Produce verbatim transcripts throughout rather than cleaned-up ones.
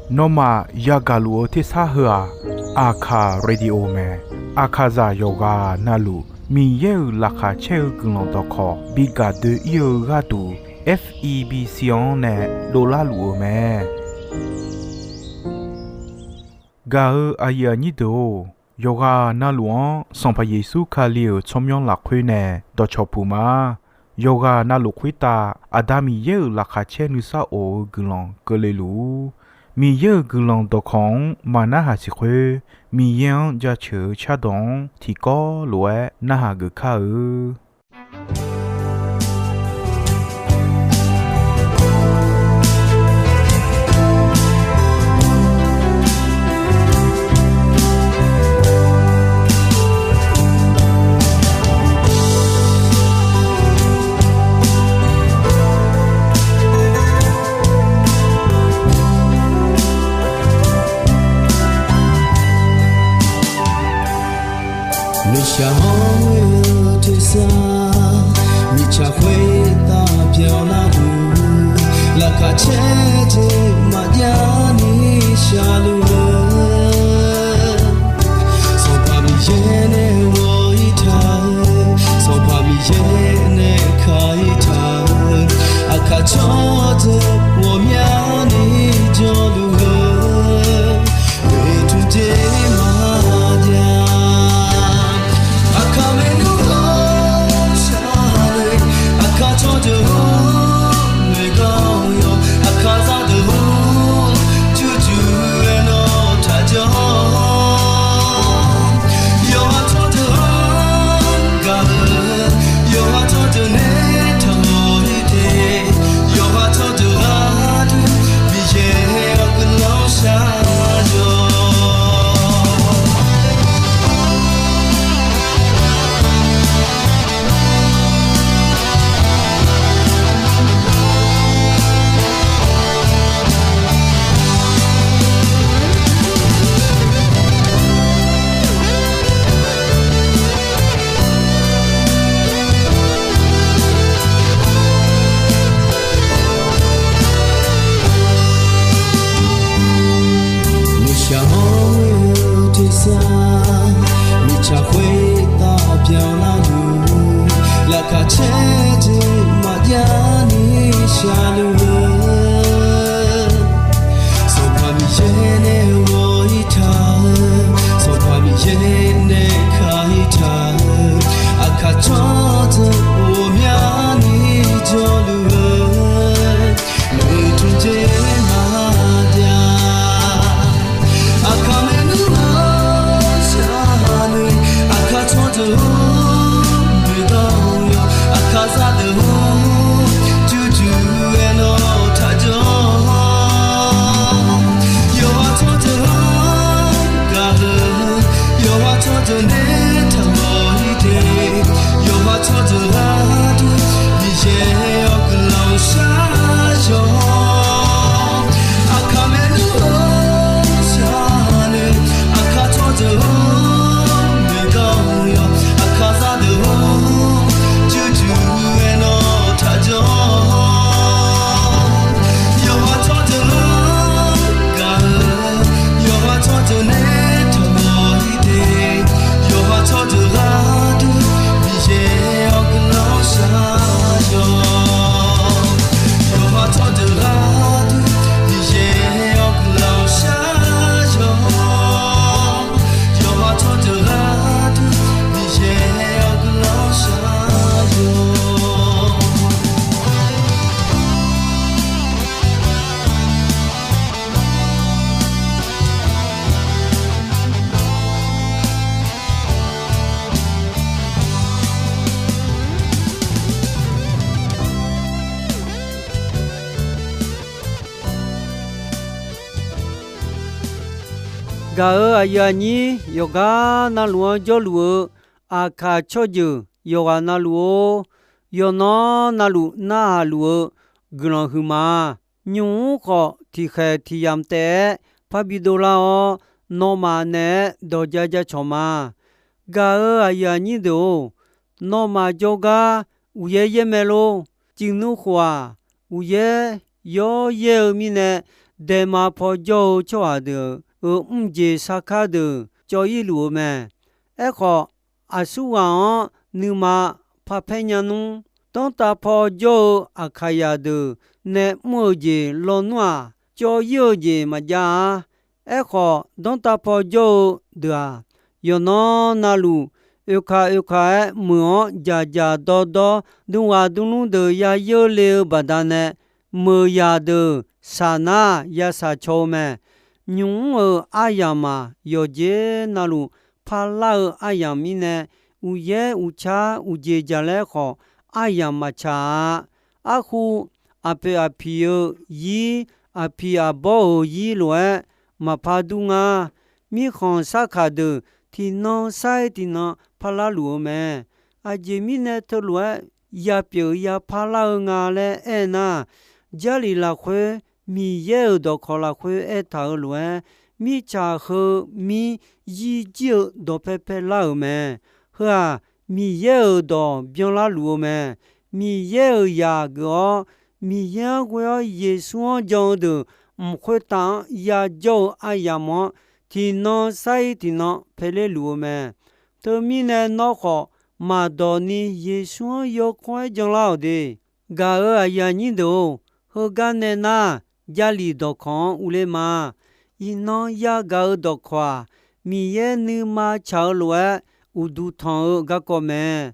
Nawmaf yagaq luf-eu tersar heu-aq, Aqkaq Radio mae. Aqkaqzaq yawqghaq navluf Miqyaer-euq laqkhaq caer-eu guiqlanq dawqkawq bi gaq doe-ir-eu gharduq, F E B C-anr nae dovlar luf-eu mae. Gaq-eu aqyuif aqnyir deuq-or, yawqghaq navluf-anr Sanqpaq Yeqsur Kali-euq tsawrmyanr lafkhoer nae dawqcawq puq ma. Yawqghaq navluf khoertav Aqda Miqyaer-euq laqkhaq caer nuisar of-eu guiqlanq keuvle luf-ur. Miqyaer-euq guiqlanq dawqkawq-anr maqnarhaq siq khoer, Miqyaer-anr jaceuq-eu cardawq-anr tiqkawv lof-aer narhaq geuf kar-eu. Nuishaq hawr-eu tersar, mirtsaq khoertav byanlar luf, laqkhaq caer jeq maqjav ni shaqluf-eu, Sanqpaq Miqyaer nae ghawq-ir taq-eu, Sanqpaq Miqyaer nae ka-ir taq-eu, aqkaq tsawrdeuq ghawqmyani jawrluf-eu, oeqtmq jeq maqjav. Aqkaq maernmr ghawqshaq nae, aqkaq tsawrdeuq-or, noeqganq yawq, aqkaq zaqdeuq-or, jurjur-aer nawr taqjawr. Yawqha tsawrdeuq-anr gaq-eu, yawqha tsawrdeuq nae taqmawf-ir te, yawqha tsawrdeuq gharduq Miqyaer-awr guiqlanq shar-awq. Nuishaq hawr-eu tersar, mirtsaq khoertav byanlar luf, laqkhaq caer jeq maqjav ni shaqluf-eu, Sanqpaq Miqyaer nae ghawq-ir taq-eu, Sanqpaq Miqyaer nae ka-ir taq-eu, aqkaq tsawrdeuq ghawqmyani jawrluf-eu, oeqtmq jeq maqjav. Aqkaq maernmr ghawqshaq nae, aqkaq tsawrdeuq-or, noeqganq yawq, aqkaq zaqdeuq-or, jurjur-aer nawr taqjawr. Yawqha tsawrdeuq-anr gaq-eu, yawqha tsawrdeuq nae taqmawf-ir te, yawqha tsawrdeuq gharduq Miqyaer-awr guiqlanq shar-awq. Aqkaq maernmr ghawqshaq nae, aqkaq tsawrdeuq-or, noeqganq yawq, aqkaq zaqdeuq-or, jurjur-aer nawr taqjawr. Yawqha tsawrdeuq-anr gaq-eu, yawqha tsawrdeuq nae taqmawf-ir te, yawqha tsawrdeuq gharduq Miqyaer-awr guiqlanq shar-awq. Yawqha tsawrdeuq gharduq Miqyaer-awr guiqlanq shar-awq. Yawqha tsawrdeuq gharduq Miqyaer-awr guiqlanq shar-awq. Gaq-eu aqyuif aqnyir yawqgar navluf-anr jawrluf-eu, Aqkaq tsawrjeuq yawqghaq navluf-or, yawqnan navluf narhaq luf-eu guiqlanq huiqma, nymq-mr khawf tiqkhaeq tiqyamq taef-aer parbi dovlar-awr, nawmaf naeq-aer dawq ja ja cawq ma. Gaq-eu aqyuif aqnyir deuq-or, nawmaf jawrgar uqyaer yaer mae lor. Ciqnmr khof-aq, uqyaer yawr yaer-eu mirnae, daema paw jawr-eu tsawrhaq deuq-euq mrjeq sarkar deuq cawv-ir luf-eu mae. Aerkhawf, aqsurghaq-anr nuima parpaer nya nmr. Danrtav paw jawr-eu Aqkaqyaq deuq nae mr-eu jeq lawnmr-aq, cawv-ir-eu jeq maqjav-a. Aerkhawf, danrtav paw jawr-eu deuq-aq, yawqnan navluf, oekaq oekaq-aer meuq-anr dzaqdzaq dawrdawr, dmrghaq dmrlmr deuq ya yeur le-eu baqdanae, meuq yaq deuq saq nar ya saq caw-eu mae. Nymq mr-euq aryamq-aq, yawqjeq navluf parlar-eu aryamq mirnae, uqyaer uqcar uqjeq jaqlaer khawf, aryamq maqtsaq-a. Arhu, aqpoeq aqpiq-eu zir, aqpiq aqbawr-euq zir lof-aer maqpar dur nga. Mirkhanq sarkaq deuq tiqnan sar-ir tiqnan parlar luf-eu mae. Aqjeq mirnae teulof-aer yapyeuf ya parlar-eu nga laer aernar, Jarlif lafkhoer Miqyaer-euq dawqkawq lafkhoer aertaq-euq lof-aer, mirtsaq heu mir zir jir-eu dawqpae pae lar-euq mae. Heu-aq, Miqyaer-euq dawq byanlar luf-eu mae. Miqyaer-euq zaq geuf-awr, Miqyaer-anr ghoe-awr Yeqsur-anr jan-eu deuq mq khoertav-anr yajawr-eu aryamq-anr, tiqnan sar-ir tiqnan paeler luf-eu mae. Teumirnae nawr khawf, maqdawq ni Yeqsur-anr yawkawr-aer janlar-awq de. Gaq-euq aqyuif aqnyir deuq-or, heugar nae nar, Jarlif dawqkawq-anr urler ma. Iqnan yagaq-eu dawqkawq-aq, Miqyaer nuima tsaq-eu lof-aer uqduq tanq-eu garkawv mae.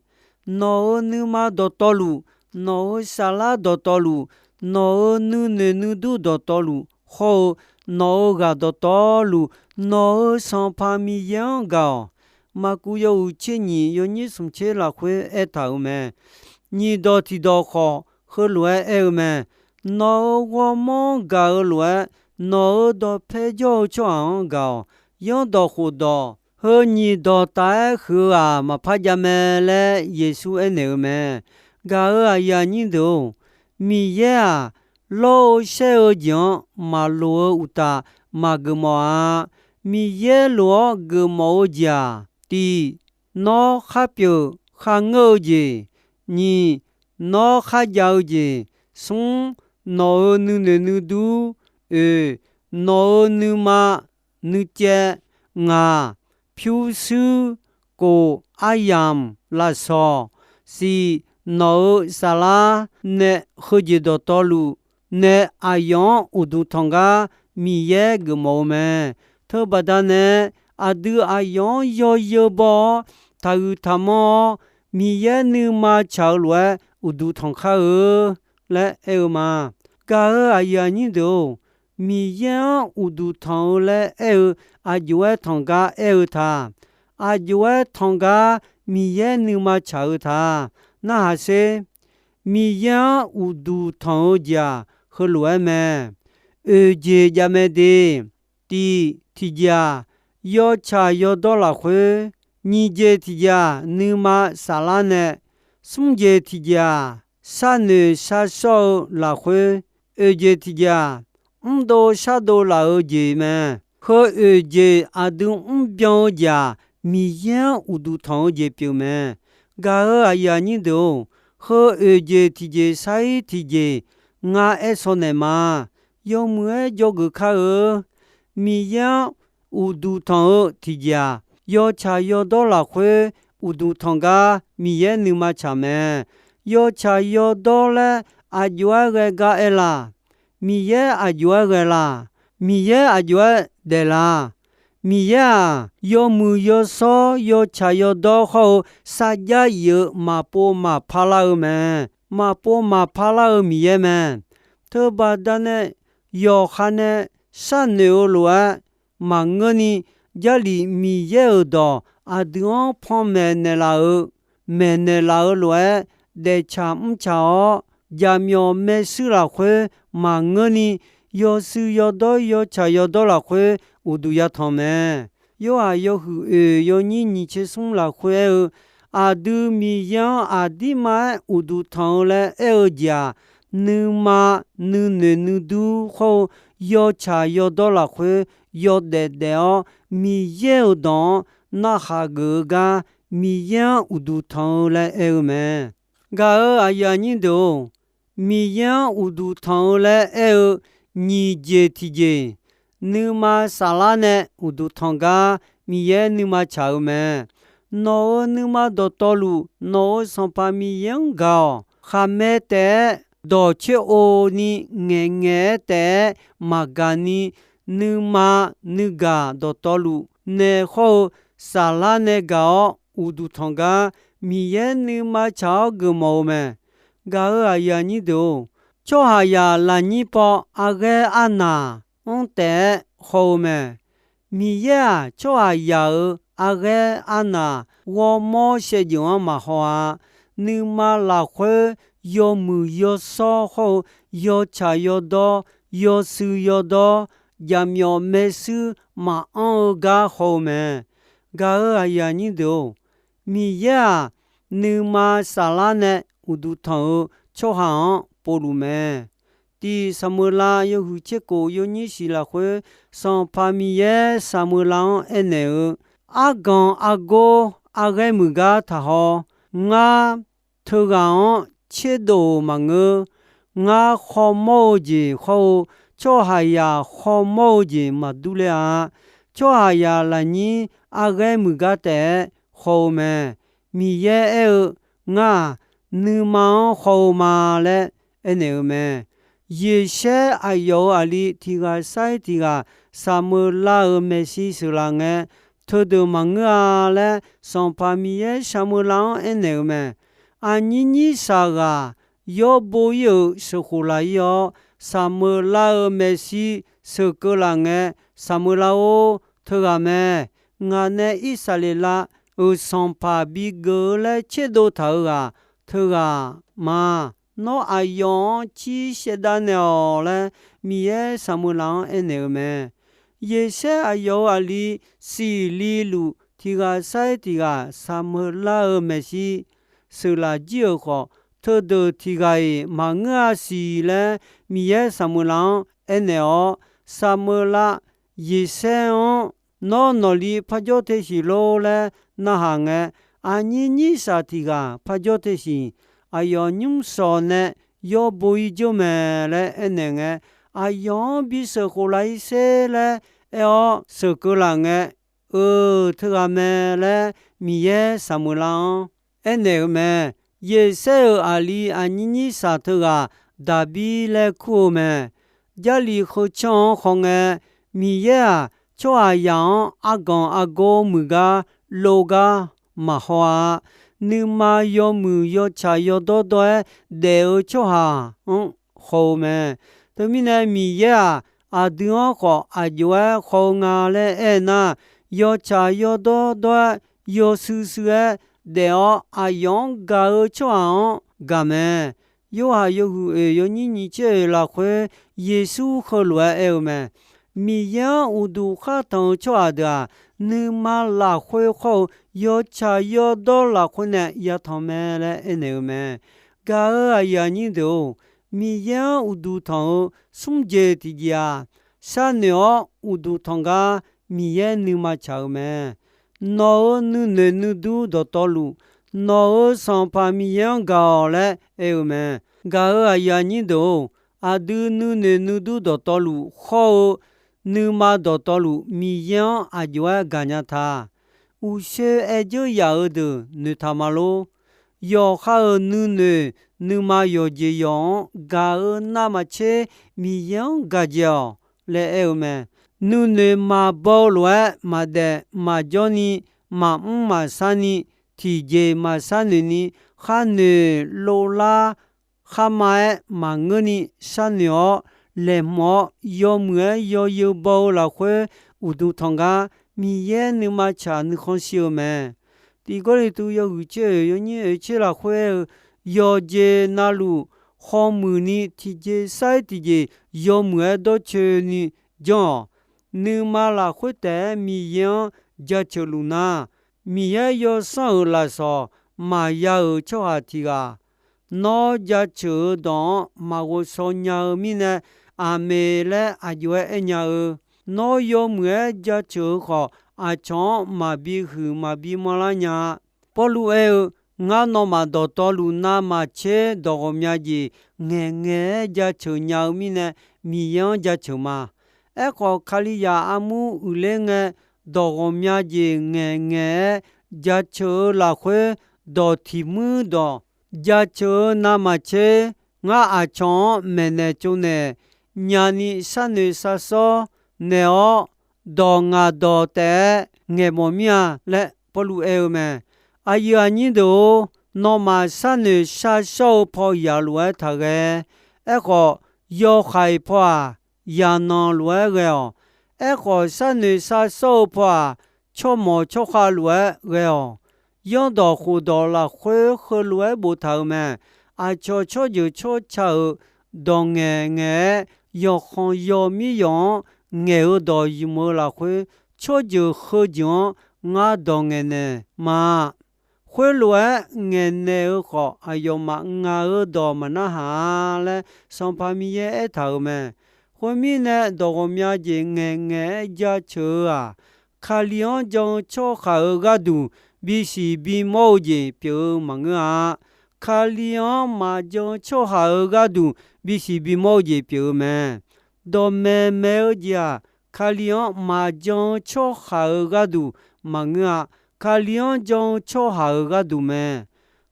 Nawq-euq nuima dawqtawvluf, nawq-euq saflar dawqtawvluf, nawq-euq nuinoeq nuidur dawqtawvluf hawr-eu, nawq-euq ghaq dawqtawvluf, nawq-euq Sanqpaq Miqyaer-anr gaq-awq. Maqkuv yawhuiq tser nyiq yawnyir smq tser lafkhoer aertaq-euq mae. Nyiq dawq tiq dawq khawf, heulof-aer aer-eu mae. Nawq-euq ghawrmawr-anr gaq-eu lof-aer, nawq-euq dawqpae jawr-eu tsawrhaq-anr gaq-awq. Yanrdawq khofdawq, heu nyiq dawq taf-aer huiq-eu-aq, maqpar jav mae laer Yeqsur aernaeq-eu mae. Gaq-euq aqyuif aqnyir deuq-or, Miqyaer-aq, lawr-eu shaer-eu jeq-anr maqloq-eu uqtaf, maqgeufmawf-a. Miqyaer lof-awr geufmawf-eu jeq-aq, tiq, nawr kharpyeuf kharngeur-eu jeq, nyiq, nawr kharjav-eu jeq, smr, nawq-euq nuinoeq nuidur, oeq, nawq-euq nuima nuicaev, ngaq, pyurshuir, kof, aryamq, lafsawq, siq, nawq-euq saflar nae heujeq dawqtawvluf nae aqyawf-anr uqduq tanq gar Miqyaer geufmawf-eu mae. Teubaqda nae, aqdui aqyawf-anr yawzeu baw-awr, taqhuiq taqmanr-awr, Miqyaer nuima tsaq-eu lof-aer uqduq tanq kar-eu laer aer-eu ma. Gaq-euq aqyuif aqnyir deuq-or, Miqyaer-anr uqduq tanq-eu laer aer-eu aqjox-aer tanq gar aer-eu ta. Aqjox-aer tanq gar Miqyaer nuima tsaq-eu ta. Narhaq sher. Miqyaer-anr uqduq tanq-eu jeq-aq, heulof-aer mae. Oeq jeq jav mae de. Tiq, tiqjeq-aq, yawtsaq yawdawr lafkhoer. Nyiq jeq tiqjeq-aq, nuima saflar nae. Smr jeq tiqjeq-aq, sharnoeq sharshawr-eu lafkhoer. Oeq jeq tiqjeq-aq, mrdov shardov laf-eu jeq mae. Heu oeq jeq aqdui mrbyan-eu jeq-aq, Miqyaer-anr uqduq tanq-eu jeq pyeuf mae. Gaq-euq aqyuif aqnyir deuq-or, heu oeq jeq tiqjeq sar-ir tiqjeq ngar aer shaw naeq ma. Yawmuiq-aer dzawgeuf kar-eu Miqyaer-anr uqduq tanq-eu tiqjeq-aq, yawtsaq yawdawr lafkhoer uqduq tanq gar Miqyaer nuima tsaq mae. Yawtsaq yawdawr laer aqjox-aer ghae gar aer la? Miqyaer aqjox-aer ghae la? Miqyaer aqjox-aer daef la? Miqyaer-aq, yawmuiq yawshawr yawtsaq yawdawr hawr-eu sarjax if-eu maqpov maqpar lar-eu mae. Maqpov maqpar lar-eu Miqyaer mae. Teubaqda nae yawqha nae sharnoeq-eu lof-aer maqngeurni, Jarlif Miqyaer-euq dawq aqdui-anr panmaeq naeqlaf-eu, maeqnaeq laf-eu lof-aer daeftsaq mrtsaq-awr, jaqmyawf maershuir lafkhoer maqngeurni, yawshuif yawdawr yawtsaq yawdawr lafkhoer uqduq yatanq mae. Yorhaq yawhuiq oeq yawnyir nyiq tser smr lafkhoer aer-eu, aqdui Miqyaer-anr aqdirma-aer uqduq tanq-eu laer aer-eu jeq-aq, nuima nuinoeq nuidur hawr-eu yawtsaq yawdawr lafkhoer yawdaef daef-awr, Miqyaer-euq dawq-anr narhaq geuf-eu gar Miqyaer-anr uqduq tanq-eu laer aer-eu mae. Gaq-euq aqyuif aqnyir deuq-or, Miqyaer-anr uqduq tanq-eu laer aer-eu nyiq jeq tiqjeq, nuima saflar nae uqduq tanq gar Miqyaer nuima tsaq-eu mae. Nawq-euq nuima dawqtawvluf, nawq-euq Sanqpaq Miqyaer-anr gaq-awq. Khaqmae taef-aer dawq coer-o ni, ngaeqngaeq-aer taef-aer maqgaq ni, nuima nuigaq dawqtawvluf nae hawr-eu saflar nae gaq-awr uqduq tanq gar Miqyaer nuima tsaq-awr geufmawf-eu mae. Gaq-euq aqyuif aqnyir deuq-or, tsawrhaqzaq lafnyir paw arghaer arnaq-anr taef-aer haw-eu mae. Miqyaer-aq, tsawrhaqzaq-euq arghaer arnaq ghawrmawr shaevdzeuf-anr maqhaw-a. Nuima lafkhoer yawmuiq yawshawr hawr-eu yawtsaq yawdawr, yawshuif yawdawr, jaqmyawf maershuir maqanr-eu gar haw-eu mae. Gaq-euq aqyuif aqnyir deuq-or, Miqyaer-aq, nuima saflar nae uqduq tanq-eu tsawrhaq-anr povluf mae. Tiq Saqmeuqlav yawhuiq tser kof yawnyir shiq lafkhoer, Sanqpaq Miqyaer Saqmeuqlav-anr aernaeq-eu, Arganq argor arghaer muiq gar taqhaw. Ngar teughaq-anr tserdov-euq maqngeur. Ngar khawmawr-eu jeq hawr-eu tsawrhaqzaq khawmawr-eu jeq maqdur ler-a. Tsawrhaqzaq lafnyir arghaer muiq gar taef-aer haw-eu mae. Miqyaer aer-eu, Ngar-aq, nuima-anr haw-eu ma laer aernaeq-eu mae. Yeqsaer aqyawf-euq aqli tiq ghaq sar-ir tiq ghaq Saqmeuqlav-euq maeqshi sheuqlaf ngae, teudeuq maqngeur-a laer Sanqpaq Miqyaer Saqmeuqlav-anr aernaeq-eu mae. Aqnyir nyir shaq ghaq yawr bo-ir-euq sheuqkhof laf-ir-awr, Saqmeuqlav-euq maeqshi sheuqkeuv laf ngae, Saqmeuqlav-or, teughaq mae. Ngaq nae Irsaqleqlav-euq sanqpaq bigeuf-eu laer tserdov taq-euq ghaq teughaq ma. Nawr aqyawf-anr cir shaevdav naeq-awq laer, Miqyaer Saqmeuqlav-anr aernaeq-eu mae. Yeqsaer aqyawf-euq aqli siqli luf tiq ghaq sar-ir tiq ghaq Saqmeuqlav-euq maeqshi sheuqlaf jir-euq khawf, teudeuq tiq ghaq-iq maqngeur-a siq laer Miqyaer Saqmeuqlav-anr aernaeq-awr, Saqmeuqlav Yeqsaer-anr, Nawr nawqli parjawr te siq lor laer narhaq ngae, aqnyir nyir shaq tiq ghaq parjawr te siq. Aqyawf nymr shawq nae yawr bo-ir jawr mae laer aernaeq ngae, aqyawf-anr bisheuq khof laf-ir sher laer aer-awr sheuqkeuv laf ngae, Eu, teughaq mae laer Miqyaer Saqmeuqlav-anr aernaeq-eu mae. Yeqsaer-euq aqli aqnyir nyir shaq teughaq Daqbir laer kur-eu mae. Jarlif heu canr-anr hawngae, Miqyaer-aq, tsawrhaqzaq-anr arganq argor muiq gar lov gar maqhaw-a. Nuima yawmuiq yawtsaq yawdawr dawr-aer daef-eu tsawrhaq-anr haw-eu mae. Teumirnae Miqyaer-aq, aqdui-anr khawf aq jov-aer haw-eu nga laer aernar, yawtsaq yawdawr dawr-aer yawshuir shuir-aer daef-awr aqyawf-anr gaq-eu tsawrhaq-anr gaq mae. Yorhaq yawhuiq oeq yawnyir nyiq tser oeq lafkhoer Yeqsur heulof-aer aer-eu mae. Miqyaer-anr uqduq khar tanq-eu tsawrhaq deuq-aq, nuima lafkhoer khawr-eu yawtsaq yawdawr lafkhoer nae yatanq mae laer aernaeq-eu mae. Gaq-euq aqyuif aqnyir deuq-or, Miqyaer-anr uqduq tanq-eu smr jeq tiqjeq-aq, sharnoeq-awr uqduq tanq gar Miqyaer nuima tsaq-eu mae. Nawq-euq nuinoeq nuidur dawqtawvluf, nawq-euq Sanqpaq Miqyaer-anr gaq-awq laer aer-eu mae. Gaq-euq aqyuif aqnyir deuq-or, aqdui nuinoeq nuidur dawqtawvluf hawr-eu nuima dawqtawvluf Miqyaer-anr aq jov-aer gaqnya ta. Uqshoe aer dzeur yaf-eu deuq noeqtaq ma lor. Yawqha-euq nuinoeq nuima yawqjeq yawq-anr gaq-eu navmaqtser Miqyaer-anr gaq dzae-awq laer aer-eu mae. Nuinoeq maqbaw-eu lof-aer maqdaef maqjawr ni, maqmr maqshar ni, tiqjeq maqshar noeq ni, kharnoeq lovlar kharma-aer maqngeur ni sharnoeq-awr laeqhmq-awr yawmuiq-aer yawzeu baw-eu lafkhoer uqduq tanq gar Miqyaer nuima tsaq nuikhanr shir-eu mae. Tiq Gawrliqtu yawhuiq tser oeq yawnyir oeq tser lafkhoer aer-eu, yawqjeq navluf hawmuiq ni tiqjeq sar-ir tiqjeq yawmuiq-aer dawrcoeni janr-awq. Nuima lafkhoer taef-aer Miqyaer-anr jaceuq luf nar, Miqyaer yawsanr-euq lafsawq maqya-euq tsawrhaq tiq ghaq, nawr jaceuq-eu dawq-anr maqghovshaw nya-eu mirnae, aqmeq laer aq jov-aer aernya-eu. Nawr yawmuiq-aer jaceuq-eu khawf, aqcawq-anr maqbi huiq maqbi manrlar nya-a. Pawrluv aer-eu, Ngar nawmaf dawqtawvluf navmaqtser dawq ghawqmya jeq ngaeqngaeq-aer jaceuq nya-eu mirnae, Miqyaer-anr jaceuq ma. Aerkhawf, Kalizaq armur uiqler ngae, dawq ghawqmya jeq ngaeqngaeq-aer jaceuq-eu lafkhoer, dawq tiq muir dawq jaceuq-eu navmaqtser, ngar aqcawq-anr maeqnaeq tsovnaeq nyani sharnoeq sharsawr naeq-awr, dawq ngaq dawq taef-aer ngaeqmawf mir-a laer Pawrluv aer-eu mae. Aqyuif aqnyir deuq-or, nawmaf sharnoeq sharshawr-eu paw yaq lof-aer taqghae. Aerkhawf, yawhaiq paw-aq, yaqnanq lof-aer ghae-awq. Aerkhawf, sharnoeq sharshawr-eu paw-aq, tsawrmawq tsawrkhav lof-aer ghae-awq. Zanrdawq khofdawq lafkhoer heulof-aer boftaq-euq mae. Aqcawq tsawrjeuq tsawrca-euq dawq ngaeqngaeq-aer, yawqkhanq yawmir yawq-anr ngaeq-eu dawq ymq-eu lafkhoer, tsawrjeuq heujeuq-anr ngar dawq ngaeqnaeq ma. Khoerlof-aer ngaeqnaeq-eu khawf, aqyawfmaf ngaq-euq dawq maqnarhaq-a laer, Sanqpaq Miqyaer aertaq-euq mae. Khoermirnae, dawq ghawqmya jeq ngaeqngaeq-aer jaceuq-eu-aq, Kali-anr jan-eu tsawrhaq-euq gharduq bisiq bimawr-eu jeq pyeuf-eu maqngeur-a. Kali-anr maqjan-eu tsawrhaq-euq gharduq bisiq bimawr-eu jeq pyeuf-eu mae. Dawqmaeq maeq-eu jeq-aq, Kali-anr maqjan-eu tsawrhaq-euq gharduq maqngeur-a. Kali-anr jan-eu tsawrhaq-euq gharduq mae.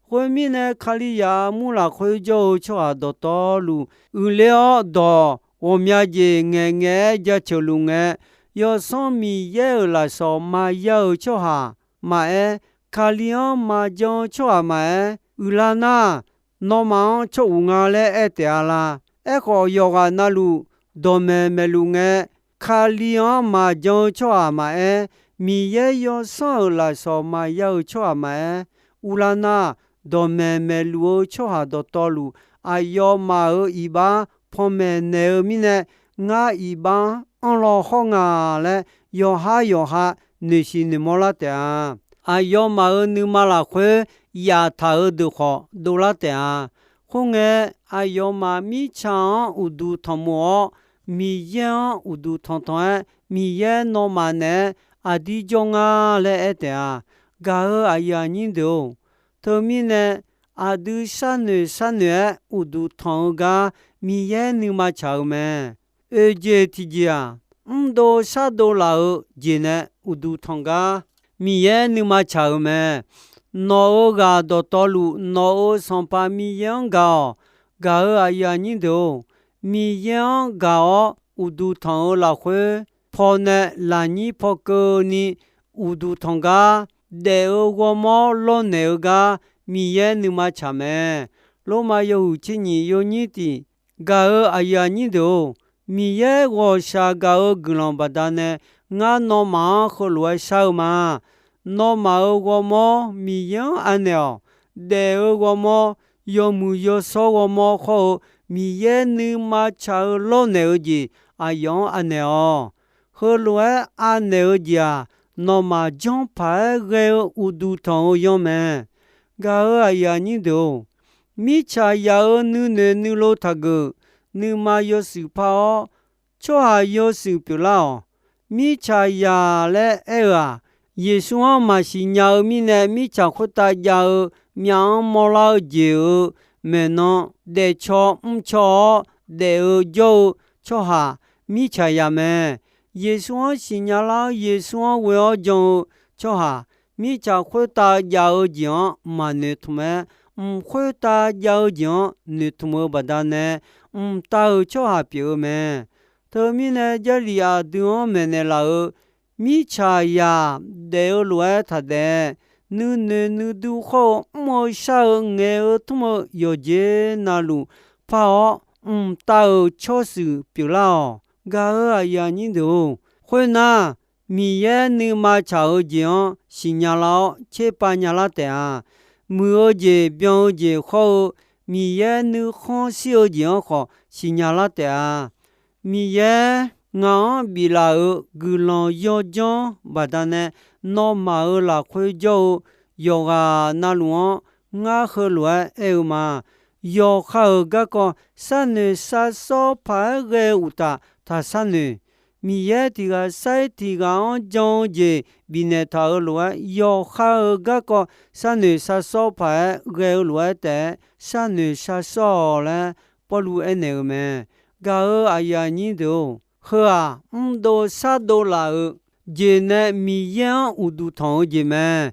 Khoermirnae, Kalizaq armur lafkhoer jawr-eu tsawrhaq dawqtawvluf uiqler-awr, dawq ghawqmya jeq ngaeqngaeq-aer jaceuq luf ngae, Yawsanr Miqyaer-euq lafsawq maqya-euq tsawrhaq maqaer, Kali-anr maqjan-eu tsawrhaq maqaer, uiqlar nar, nawmaf-anr tsawr uq nga laer aer taef-a la? Aerkhawf, yawqghaq navluf dawqmaeq maeqluf ngae, Kali-anr maqjan-eu tsawrhaq maqaer, Miqyaer Yawsanr-euq lafsawq maqya-euq tsawrhaq maqaer, uvlar nar, dawqmaeq maeqluf-eu tsawrhaq dawqtawvluf, aqyawfmaf-euq iqbax panmaeq naeq-eu mirnae, ngar iqbax-anr anrlaw hawr nga laer, yawqhar yawqha noeqsiq noeqmawr lar taef-a. Aqyawfmaf-euq nuima lafkhoer yaftaq-euq deuq khawf dovlar taef-a. Khoerngae, aqyawfmaf mirtsaq-anr uqduq tanqmov-awr, Miqyaer-anr uqduq tanqtanq-aer, Miqyaer nawmaf naeq-aer aqdir jawr nga laer aer taef-a. Gaq-euq aqyuif aqnyir deuq-or, teumirnae aqdui sharnoeq sharnoeq-aer uqduq tanq-eu gar Miqyaer nuima tsaq-eu mae. Oeq jeq tiqjeq-aq, mrdov shardov laf-eu jeq nae uqduq tanq gar Miqyaer nuima tsaq-euq mae. Nawq-euq ghaq dawqtawvluf nawq-euq Sanqpaq Miqyaer-anr gaq-awq. Gaq-euq aqyuif aqnyir deuq-or, Miqyaer-anr gaq-awr uqduq tanq-eu lafkhoer, pawnae lafnyir paw keuvni uqduq tanq gar, daef-eu ghawrmawr lawrnaeq-eu gar Miqyaer nuima tsaq mae. Lormav yawhuiq tser nyiq yawnyir tiq. Gaq-euq aqyuif aqnyir deuq-or, Miqyaer ghawqshaq gaq-eu guiqlanq baqdanae ngar nawmaf-anr heulof-aer shar-eu ma. Nawmaf-euq ghawrmawr Miqyaer-anr anaeq-awq. Daef-eu ghawrmawr, yawmuiq yawshawr ghawrmawr khawr-eu Miqyaer nuima tsaq-eu lawrnaeq-eu jeq aqyawf-anr anaeq-awq. Heulof-aer anaeq-eu jeq-aq, nawmaf janrpaq-aer ghae-eu uqduq tanq-eu yanr mae. Gaq-euq aqyuif aqnyir deuq-or, mirtsaq yaq-euq nuinoeq nuilov taqgeuf, nuima yawshuif par-awr, tsawrhaq yawshuif pyeuflar-awq. Mirtsaq yaq laer aer-eu-aq, Yeqsur-anr maqsiq nya-eu mirnae mirtsaq khoertav jav-eu, myaf-anr mawrlar-eu jeq-euq maeqnan daefcaw mrcaw-awr daef-eu jawr-eu tsawrhaq mirtsaq yaq mae. Yeqsur-anr siqnya lar-awr, Yeqsur-anr ghoe-awr jan-eu tsawrhaq, mirtsaq khoertav jav-eu jeq-anr maqnoeqtmq-aer, mq khoertav jav-eu jeq-anr noeqtmq-eu baqdanae, mqtav-euq tsawrhaq pyeuf-eu mae. Teumirnae, Jarlif aqdui-anr maeqnaeq laf-euq mirtsaq yaq daef-eu lof-aer taqdaef, nuinoeq nuidur khawr-eu mr-eu shar-eu ngaeq-eu tmr-eu yawqjeq navluf par-awr, mqtav-euq tsawrshuif pyeuflar-awq. Gaq-euq aqyuif aqnyir deuq-or, khoernar, Miqyaer nuima tsaq-eu jeq-anr siqnya lar-awr tserpav nyalar taef-a. Muiq-eu jeq, byan-eu jeq khawr-eu Miqyaer nuikhanr shir-eu jeq-anr khawf siqnya lar taef-a. Miqyaer ngaq-anr biflaf-euq guiqlanq yawdzanr baqdanae, nawmaf-euq lafkhoer jawr-eu yawqghaq navluf-anr ngar heulof-aer aer-eu ma. Yawqha-euq garkawv sharnoeq sharsawr paq-aer ghae-eu uqtaf taq sharnoeq. Miqyaer tiq ghaq sair tiq ghaq-anr jan-eu jeq bifnaeq taq-euq lof-aer, yawqha-euq garkawv sharnoeq shar sawr paq-aer ghae-eu lof-aer taef-aer sharnoeq shar sawr-awq laer Pawrluv aernaeq-euq mae. Gaq-euq aqyuif aqnyir deuq-or, heu-aq mrdov shardov laf-euq jeq nae Miqyaer-anr uqduq tanq-eu jeq mae.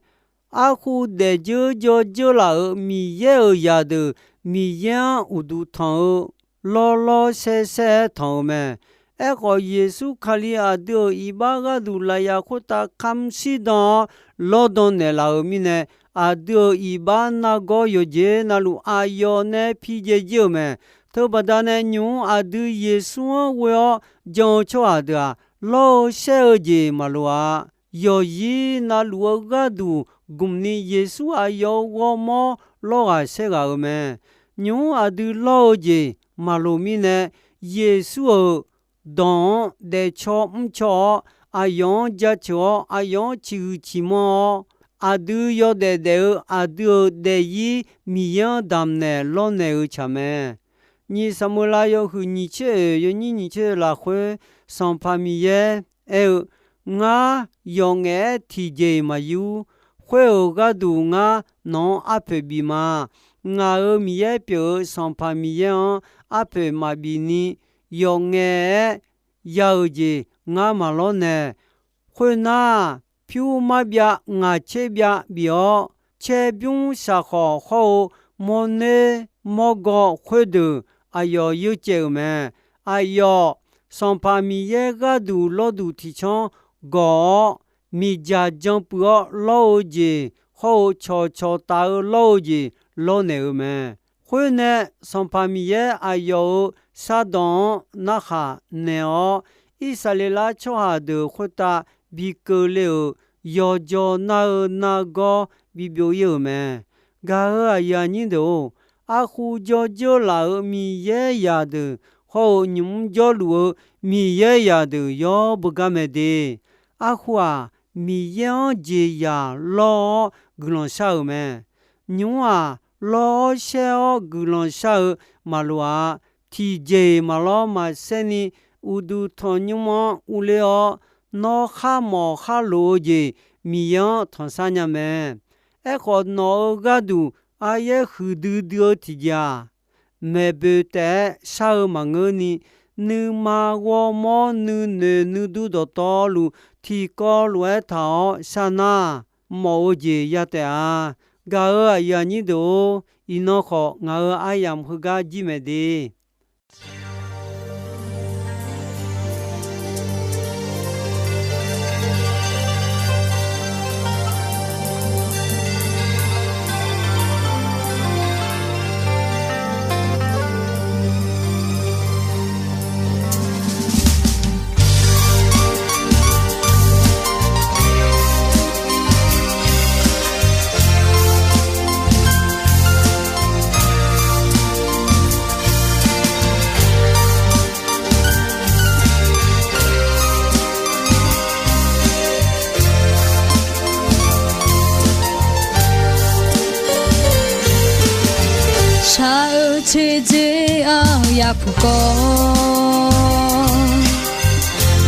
Arkhu daefdzeur jawrdzeur laf-euq Miqyaer-euq zaqdeuq Miqyaer-anr uqduq tanq-eu lawrlawr saershaer-aer tanq-eu mae. Aerkhawf, Yeqsur Kali aqdui-euq iqbax gharduq lafyaq khoertav kamr shirdan-awr lawrdan naeqlaf-euq mirnae, aqdui-euq iqbax nargawr yawqjeq navluf aqyawf nae pi dzae jir-euq mae. Teubaqda nae nymq-mr aqdui Yeqsur-anr ghoe-awr jan-eu tsawrhaq deuq-aq, lawr-eu shaer-eu jeq maqloq-a. Yawqzir navluf-eu gharduq gmqni Yeqsur aqyawf-euq ghawrmawr lawr ghaq saer ghaq-euq mae. Nymq-mr aqdui lawr-eu jeq maqloq mirnae, Yeqsur-euq dawq-anr daefcaw mrcaw-awr, aqyawf-anr jaceuq-awr, aqyawf-anr ciqhuiq ciqmanr-awr, aqdui yawdaef daef-eu aqdui-euq daefzir Miqyaer-anr damqnaeq lawrnaeq-eu tsaq mae. Nyiq Saqmeuqlav yawhuiq nyiq tser oeq yawnyir nyiq tser oeq lafkhoer, Sanqpaq Miqyaer aer-eu, Ngar yawqngaef-aer tiqjeq-iq maqyur. Khoer-euq gharduq ngar nawq-anr arpoeq bif ma. Ngaq-euq Miqyaer pyeuf-eu Sanqpaq Miqyaer-anr arpoeq maqbif ni, yawqngaef-aer ya-euq jeq ngar maqlawr nae. Khoernar, pyur marbyav ngaq tser byav bif-awr, caerbymr shaqkhawq hawr-eu mawrner mawrgaw khoerdeuq aqyawf yeur caev-euq mae. Aqyawf, Sanqpaq Miqyaer gharduq lawrduq tiqcanr gawq-awr, miqdzaq janpuiv-awr lawr-eu jeq hawr-eu cawqcawq taf-eu lawr-eu jeq lawrnaeq-euq mae. Khoernae, Sanqpaq Miqyaer aqyawf-euq shardawq-anr narhaq naeq-awr, Irsaqleqlav tsawrhaq deuq khoertav bi keuvle-euq yawqjawq nar-eu nargawr bibyov ir-euq mae. Gaq-euq aqyuif aqnyir deuq-or, arkhu jawrdzeur laf-euq Miqyaer zaqdeuq hawr-eu nymq-mr jawrluf-eu Miqyaer zaqdeuq yawr beugar mae de. Arkhu-aq, Miqyaer-anr jeqzaq lawr-awr guiqlanq shar-euq mae. Nymq-mr-aq, lawr-awr shaer-awr guiqlanq shar-eu maqloq-a. Tiqjeq-iq maqlawr maqsaer ni, uqduq tanq nymr-anr urler-awr, nawr khar mawf khar lof-eu jeq Miqyaer-anr tanqshar nya mae. Aerkhawf, nawq-euq gharduq aryaer huiqdui dui-eu tiqjeq-aq, maeqboeq taef-aer shar-eu maqngeur ni, nuima ghawrmawr nuinoeq nuidur dawqtawvluf tiqkawv lof-aer taq-awr shar nar, mawf-eu jeq ya taef-a. Gaq-euq aqyuif aqnyir deuq-or, iqnan khawf ngaq-euq aryamq heugar jir mae de. Shaq-eu tserjeq-anr yapuq kawv,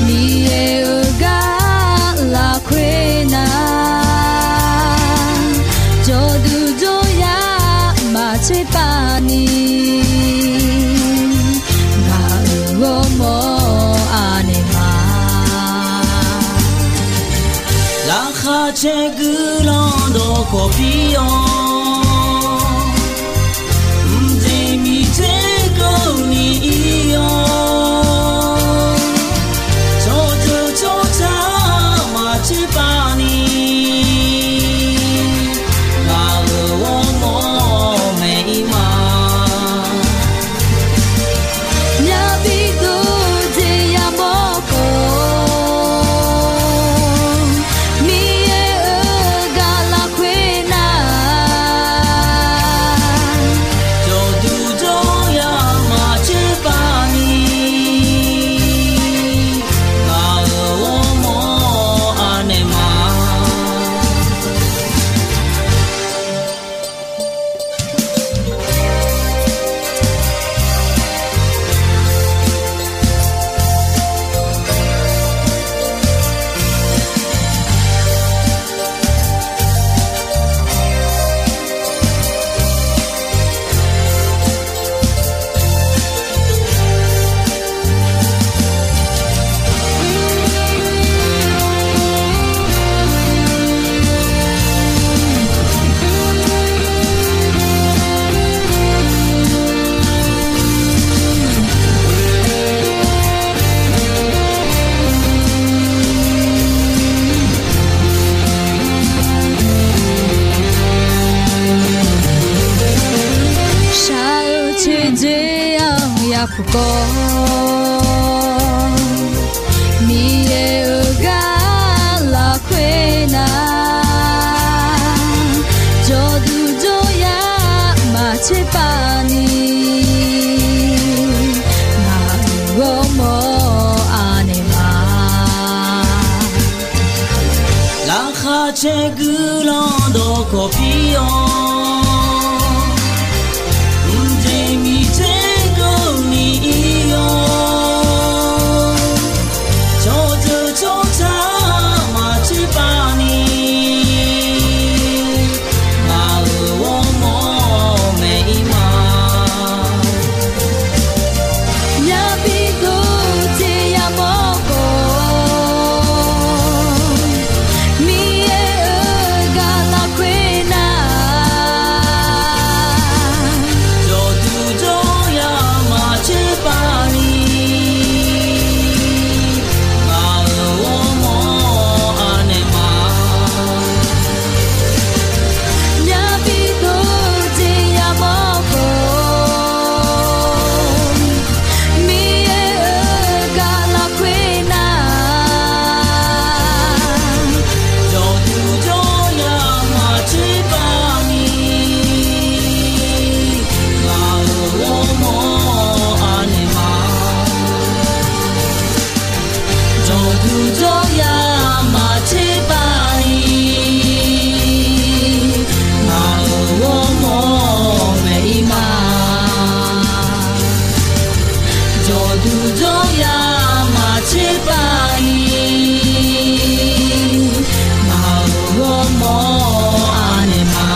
Miqyaer-euq gar lafkhoer nar, jawrduq jawryar maqtser pav ni, ngaq-euq ghawrmawr anaeq ma. Laqkhaq caer guiqlanq dawqkawq pir-awr, mqjeq miqter keuvni ir-awr, tsawrjeuq tsawrca maqtser pav ni, ngaq-euq ghawrmawr maeq ir ma. Yabi dov jeq yamawr khawf, Miqyaer-euq gar lafkhoer nar, Ghawrmawr anaeq ma. Laqkhaq caer guiqlanq dawqkawq pir-awr, mqjeq miqter keuvni ir-awr, cawqdeuq tsawrtaq maqtser pav ni, ngaq-euq ghawrmawr maeq-ir ma. Myavbi dov jeq yamawr khawf, Miqyaer-euq gaq lafkhoer nar, jawqduq jawryaq maqtser pav ni, ngaq-euq ghawrmawr anaeq ma. Myavbi dov jeq yamawr khawf, Miqyaer-euq gaq lafkhoer nar, jawqduq jawryaq maqtser pav ni, ngaq-euq ghawrmawr anaeq ma. Jawqduq jawryaq maqtser pav ni, ngaq-euq ghawrmawr maeq-ir ma. Jawqduq jawryaq maqtser pav ni, ngaq-euq ghawrmawr anaeq ma.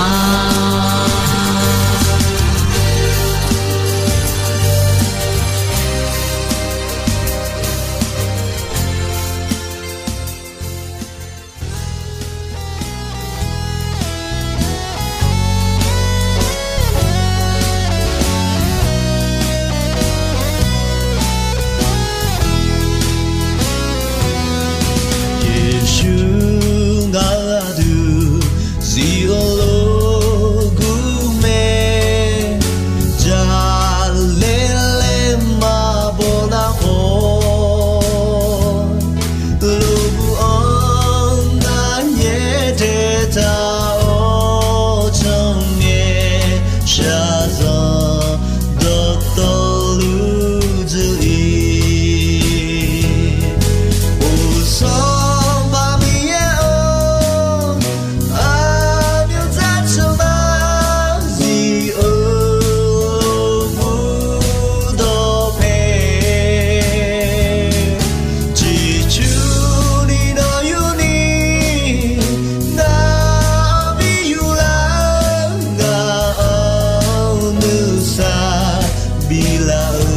Yeqsur ngaq-euq aqdui zif-eu lof gur mae. Jaqlaer laer maqbaw nar khawf, lof gur-anr ngar nyaer daeqtaq-awr, janrngae shaqzanq dawqtawvluf dzuir-ir. Uqsanr maqbif yaer-awr, aqmyanzar teuqma zif-eu lof gur dawqpae. Ciqcurni nawq yurni ngar bi yurlar-eu, ngaq-anr nuisar biflaf-eu.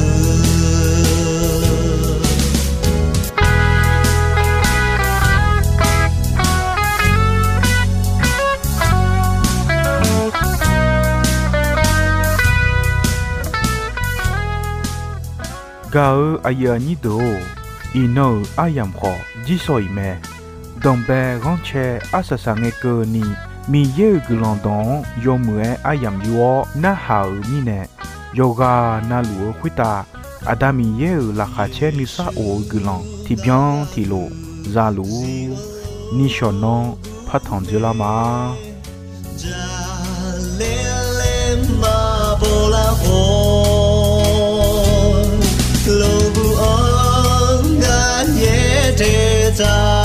Gaq-eu aqyuif aqnyir deuq-or, iqnan-euq aryamq khawf jirsawq iq mae. Danqbae ghanrcae arsaq saqngae keuvni, Miqyaer-euq guiqlanq dawq-anr yawmuiq-aer aryamq yur-awr narhaq-euq mirnae, yawqghaq navluf-eu khoertav Aqda Miqyaer-euq laqkhaq caer nuisar of-eu guiqlanq tiqbyan tiqlof zaluf-ur. Nishawq nanr partanq dzeurlar ma. Jaqlaer laer maqbaw lar khawf, lof gur-anr ngar nyaer daeqtaq